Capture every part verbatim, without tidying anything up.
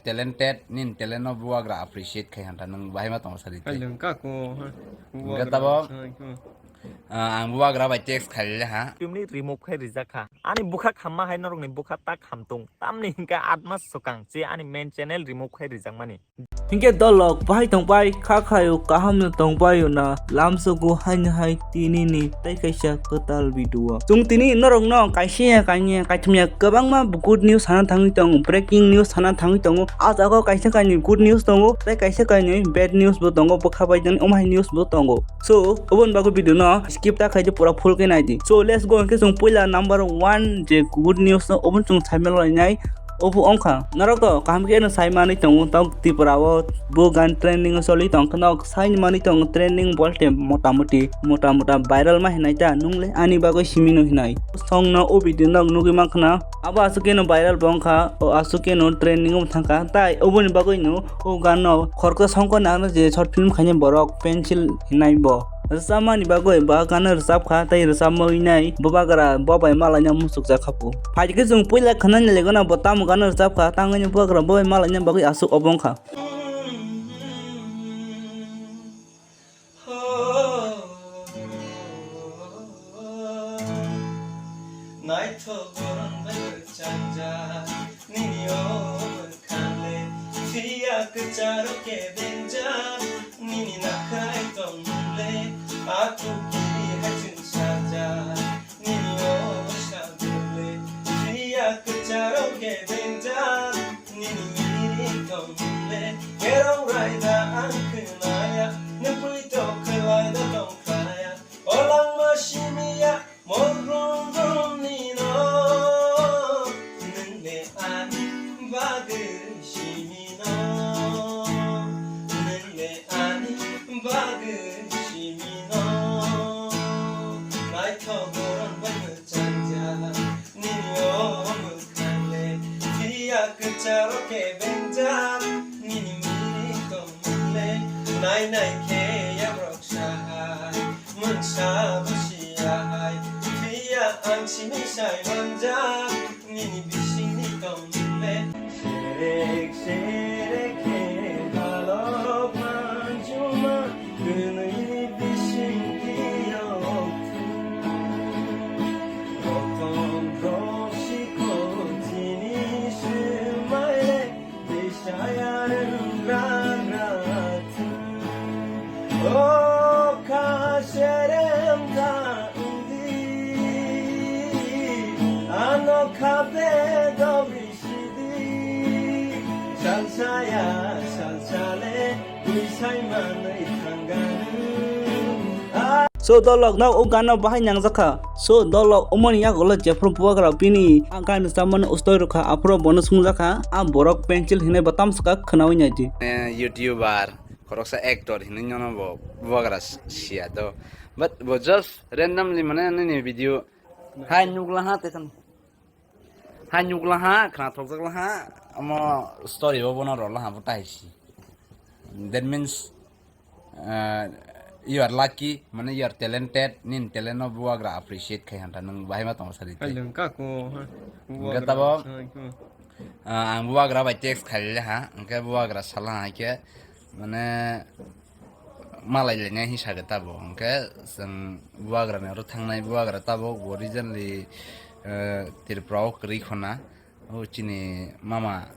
talented, nini talent no bubagra appreciate khai hanta, nwng bahai ma tongo sadi tei. Ai, nwng ka ko, ha. Hwnkhe bubagra tabo, sai ko. Ah, ang bubagra bai text khaile ha. Chimni remove khai rijak kha. Ani bwkha khamma hai norokni bwkha tak khamtung. Tamni hinkhe atma swkang che ani main channel remove khai rijakmani. Hinkhe dolok bahai tongpai kha khayo, kaham no tongpaio na lamsogo haini hai tini ni tei kaisa kwtal video. Chwng tini norok no kaisa ya kaini ya kaithum ya kwbangma good news sana thangwi tongo, breaking news sana thangwi tongo. Ah jaga o kaisa kaini good news tongo tei kaisa kaini bad news bo tongo, bwkha bai jani omo hai news bo tongo. So oboni bagwi video no skip ta khaidi, pura full khe naidi. So let's go, hinkhe chwng puila number one je good news no obo chwng saimalainai. Obo wngkha norok to kaham khe no sai manwi tongo, tok Tripura o bo gan trending o choli tongkha, nok sai manwi tongo trending bolte motamoti mota mota viral ma hinai ta, nungle ani bagwi simi no hinai song no o video nok nugwi mankha na. Abo aswk khe no viral bo wngkha, o aswk khe no trending o thangkha, tai oboni bagwi no o gan no khoroksa songkha nang je short film khainai borok Pencil hinai bo. Rwchapmani bagwi bo gana rwchapkha tei rwchapmani bubagra bo bai malaina muchukjak kha phu. Phaikhe chwng puila khwnani legena bo tamo gana rwchapkha, tangwini bubagra bo bai malaina bagwi aswk obo wngkha. Naithok borom bai changjak nini o Kale, phiya kwcharo kebengjak, nini nakhai tongmung le, aku kiri hai chwng sajak, nini o sabuk le, phiya kwcharo kebengjak, nini miri tongmung le, kerong raida ang khwnaya, nwpui tok khwlaida tongkhlaya, o langma simiya, Morung rungni no, nwng le ani bagwi simi no, nwng le ani bagwi simi no. Naithok borom bai mwchangja, nini o mwkhang le, phiya kwcharo kebengjak, nini miri tongmung le, nai nai khe yabrok sahai. Mwnsa bo siya hai, phiya ang simi sai manjak, nini bisingni tongmung le. Serek serek khe halok manjuma, kwnwini bising kiyok thung. Kothom rok sikho chini swmai le. So dolok no o gano bahai nangjakha. So dolok omoni yagulo jephru bubagra bini a gana chamani ustoi rwkha, aphuru bono sungjakha, a borok Pencil hinwi bo tamswkha khwnawi naidi. Eh, YouTuber, khoroksa actor hinwi nono bo bubagra s-, siya do. But bo just randomly mane nini video hai nukla ha tekan. Hai nukla ha, khwnathokjakla ha, omo story o bono rola ha bo taisi. That means, uh, you are lucky, mane you are talented, nini talent no bubagra appreciate khai hanta, nwng bahai ma tongo sadi tei. Ai, nwng ka ko, ha. Hwnkhe bubagra tabo, sai ko. Ah, ang bubagra bai text khaile ha, hwnkhe bubagra sala ha khe, mane, malai lainai hinwi sakhe tabuk. Hwnkhe chwng bubagrani oro thangnai, bubagra tabuk bo recently, eh, Tripura o kwrwi khona. O chini mama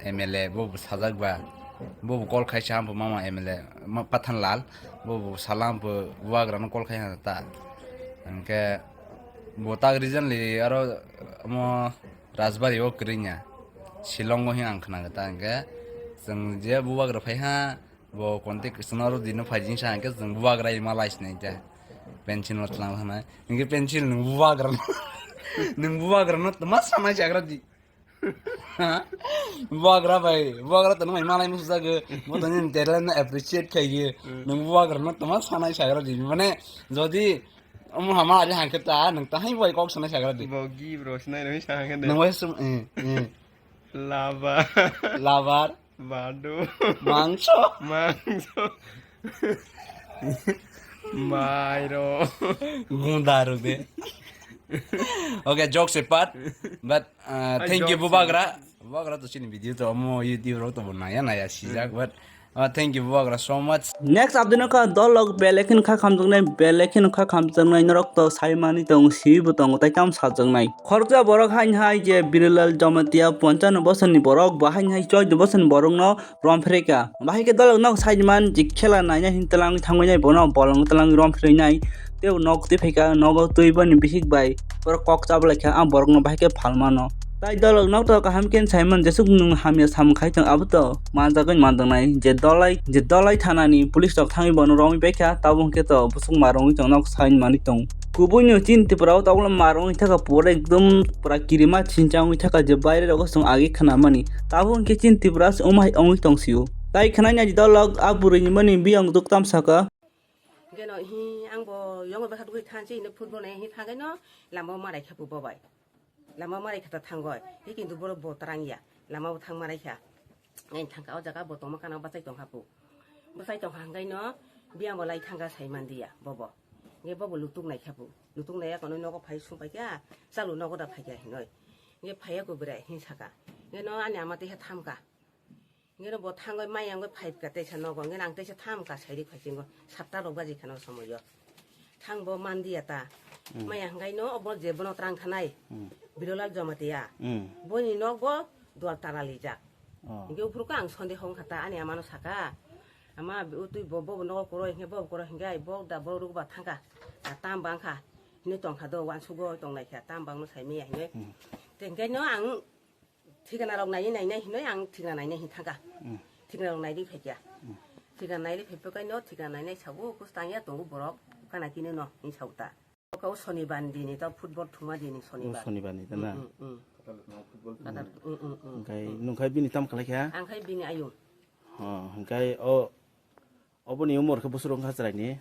M L A bo bo sajak ba. Bo bo call khaisa ampo mama M L A, ma-, Pathan Lal. Bo bo sala ampo bubagrano call khai ta. Hwnkhe bo tak recently aro omo Rajbari o kwrwi nya. Shillong o hin ang khna ta hwnkhe chwng je bubagra phai ha. Bo contact kwchwngno aro dino phaijing sa hwnkhe chwng bubagra ima lai sinai ta. Pencil no tlang thangnai. Hwnkhe pencil nwng bubagra no, nwng bubagra no tma sanai chagra di. Ha? Bubagra bai, bubagra to nwng malai musu jago. Mo to nini talent no appreciate khai ge. Hmm. Nwng bubagra no tma sanai chagra di. Mane jodi omo hama ari hangke ta nwng ta hai bai kok sanai chagra di. Bogi bro sinai roi sa hangke de. Nwng bai sum, eh, eh. Lava. Lavar. Badu. Mangso. Mangso. Mairo. Gunda ruk de. Okay, jokes apart. But, uh, ah, thank you, jokes bubagra. Bubagra to chini video to omo YouTube rok to bo naya naya sijak, but uh, thank you Bubagra so much. Next update no kha dolok belai kheno kha khamjaknai, belai kheno kha khamjaknai norok to sai mani tong, siwi bo tongo tai tam sajaknai. Khoroksa borok haini hai je Birulal Jamatia ponchano bosorni borok, bo haini hai choido bosorni borok no rom phreka. Bahai khe dolok nok sai man je khela naina hin tlang thangwi nai bono bolong tlang rom phrinai. Tei nok twi phaikha, nogo twi boni bihik bai borok kok chablai kha, ang borokno bahai khe phalmano. Tai dolok nok to kaham khe sai man, jesuk nwng hamya sam khai tong abo to manjagwi manjaknai. Je dolai, je dolai thanani police rok thangwi bono romwi paikha, tabuk hwnkhe to bwswk ma rongwi tong nok sai manwi tong. Kubui no chin Tripura o tabukno ma rongwi thaka pura ekdom pura kirima chinchang wngwi thaka je baire rogo chwng agi khna mani. Tabuk hwnkhe chin Tripura se omo hai wngwi tong sio. Tai khna nai dolok a bwrwi ni mani biyang duk tam saka. Geno hi ang bo yong bai kha dugui thanchi ni football nai hi thangai no lama o marai kha bo bai. Lama o marai kha ta thangoi. Hi kintu boro bo tarang ya. Lama o thang marai kha. Ngai thangka o jaga bo tongma kana bachai tong kha pu. Bachai tong kha hwnkhe no biyang bo lai thangka sai man diya bobo. Nge bobo lutuk nai kha pu. Lutuk nai ya kono nogo phai sum pai kha. Chalu nogo da phai kha hinoi. Nge phai ya ko bwrai hin saka. Nge no ani ama tei kha tham ka. Nge no bo thangoi mai yang bai phai ka tei sa nogo. Nge nang tei sa tham ka sai ri phai chingo. Satta rok baji khano somoyo. Thang bo man diya ta. Maya hwnkhe no obo je bono twrang thanai. Birolal Jamatia. Boni nok bo dual tara lijak. Hwnkhe uphuru khe ang sonde hong kha ta ani amano saka. Ama utui bo bo nogo koroi hwnkhe bo koroi hwnkhe ai bo da bo ruk ba thangka. Tam bang kha. Hwnwi tong kha do wansugo tong lai kha tam bang no sai maya hwnwi. Tei hwnkhe no ang Thikana rok nai nai nai hinoi ang thikana nai nai hin thangka. Thikana rok nai ri phai kya. Thikana nai ri phai pakai no thikana nai nai sabu kus tang ya tongo borok kana kini no hin sauta. Kau sonibar dini tau football thuma dini sonibar. Sonibar ni na. Kadar. Hingkai nungkai bini tam khalai kha. Ang khai bini ayung. Hingkai o Oboni umor khe bosor wngkha chwraini?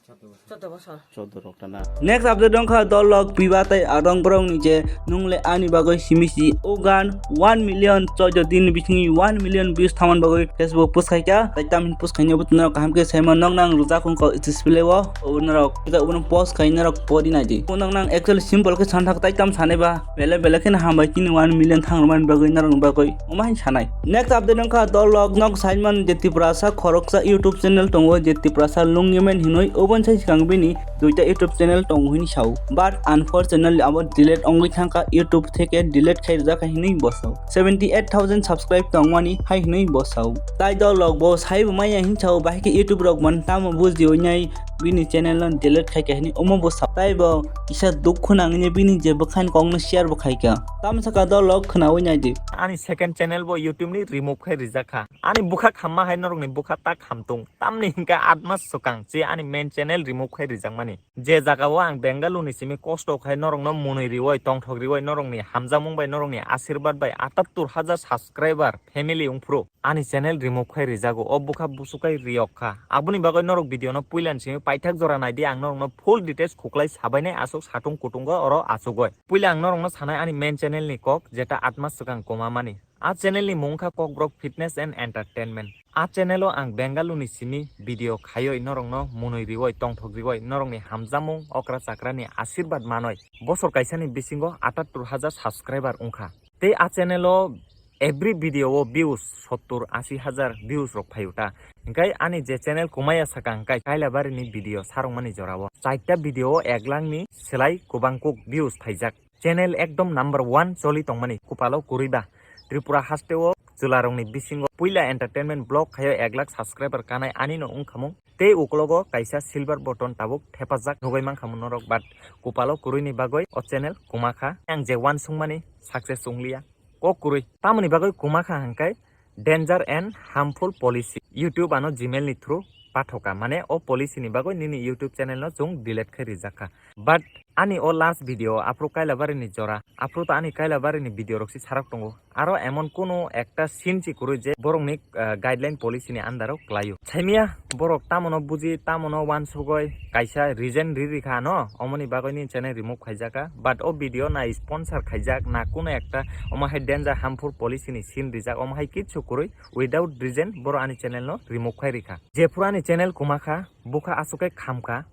Chwddo bosor. Chwddo rok tana. Next update wngkha dolok Biba tei Adong borokni je nungle ani bagwi simi si o gan one million chwddo din bisingni one million views thaman bagwi Facebook post khaikha. Tai tamni post khaini obo norok kaham khe saimano nang rwjak wngkha display o. Obo norok obo post khaini norok pori naidi. Obo nang actually simple khe santhak tai tam sanaiba. Belai belai kheno hambai chini one million thangrwmani bagwi norokni bagwi omo hai sanai. Next update wngkha dolok nok saimano je Tiprasa khoroksa YouTube channel tongo je Tiprasa Lungimen hinwi oboni sai swkang bini duita YouTube channel tongo hini sao. But unfortunately abo delete wngwi thangkha YouTube theke delete khai rijak hinwi bo sao. Seventy eight thousand subscribe tongmani hai hinwi bo sao. Tai dolok bo saibo maya hin sao bahai khe YouTube rok man tamo bujiwi nai bini channel no delete khaikha hinwi omo bo sao. Tai bo kisa dukhu nangwi bini je bwkhani kokno share bo khaikha. Tamo saka dolok khwnawi naidi. Ani second channel bo YouTube ni remove khai rijak kha. Ani bwkha khamma hai norokni bwkha ta khamtung. Tamni hinkhe atma swkang se ani main channel remove khai rijakmani. Je jagao ang Bengaluru ni simi kosto khai norokno mwnwi riwi, tongthok riwi, norokni hamjakmung bai, norokni asirwad bai atattur hajar subscriber family wngphuru. Ani channel remove khai rijago, o bwkha busukai riyok kha. Aboni bagwi norok video no puilani simi paithak jora naidi, ang norokno full details khuklai sabainai aswk satung kutungo oro achugoi. Puila ang norokno sanai ani main channel ni kok, jeta atma swkang komamani. A channel ni mung kha Kokborok Fitness and Entertainment. A channel o ang Bengaluru ni simi video khaioi norokno mwnwi rioi tongthok rioi norokni hamjakmung okra chakrani asirwad manoi. Bosor kaisani bisingo atattur hajar subscriber wngkha. Tei a channel o every video o views sottur ashi hajar views rok phaio ta. Hinkhe ani je channel kumaya saka hinkhe Kailabari ni video sarwngmani jorao. Chaita video o ek lakh ni selai kwbang kuk views phaijak. Channel ekdom number one choli tongmani kupalo kwrwi ba. Tripura hasteo chwlarokni bisingo puila entertainment vlog khaio ek lakh subscriber kanai anino wngkhamung. Tei uklogo kaisa silver button tabuk thepajak nugui mankha mun norok, but kupalo kwrwini bagwi o channel kumakha. Ang je uansukmani success wngliya. Kok kwrwi. Tamoni bagwi kumakha hwnkhe danger and harmful policy. YouTube ano Gmail ni through pathoka. Mane o policy ni bagwi nini YouTube channel no chwng delete khai rijakha. But ani o last video aphuru Kailabari ni jora. Aphuru to ani Kailabari ni video rok si sarok tongo. Aro emon kunu ekta scene si kwrwi je borokni, ah, guideline policy ni under o kwlaio. Saimia borok tamono buji, tamono uansugoi kaisa reason ri ri kha no, omoni bagwi ni channel remove khaijak kha. But o video na sponsor khaijak, na kunu ekta omo hai danger harmful policy ni scene rijak, omo hai kichu kwrwi without reason borok ani channel no remove khai ri kha. Jephuru ani channel kumakha, bukha aswk khe khamkha,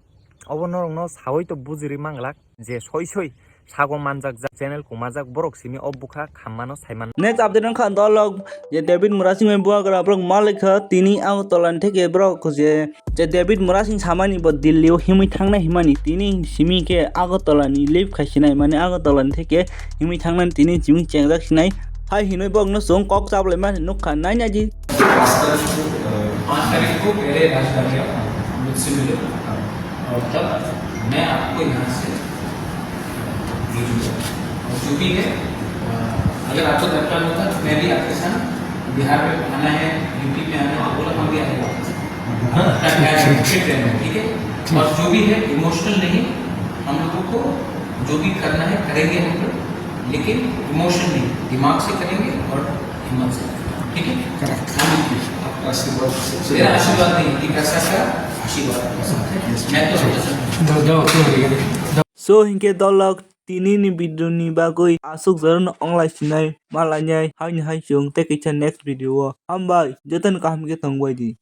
obo norokno saui to bujiri manglak. Je soi soi sago manjak jak channel kumajak borok simi o bwkha khammano saiman. Next update wngkha dolok je David Murasing bai buagra borok malikha tini Agartala ni theke borok je je David Murasing samani bo Delhi o himwi thangnai himani tini simi khe Agartala ni leave khai sinai mane Agartala ni theke himwi thangnani tini simi chengjak sinai hai hinwi borokno chwng kok chaplai mani nukha nai naidi. पाँच तारीख को, अ, पाँच तारीख को मेरे राजधानी आप मुझसे मिलो और तब मैं आपको यहाँ से भेजूंगा। और जो भी है, अ, अगर आपको दरकार होता तो मैं भी आपके साथ बिहार में आना है, यूपी में आना है, तो बोला हम भी आएंगे आपके साथ। ठीक है? और जो भी है, इमोशनल नहीं, हम लोगों को जो भी करना है, करेंगे हम लोग, लेकिन इमोशन नहीं, दिमाग से करेंगे और हिम्मत से। ठीक है? Correct. आपका आशीर्वाद सबसे मेरा बड़ा। आशीर्वाद नहीं, विकासा का आशीर्वाद। मैं तो हमेशा So hinkhe dolok tini ni video ni bagwi aswk jorano onglai sinai malainai haini hai chwng tei kisa next video o. Hambai, jotono kaham khe tongbai di.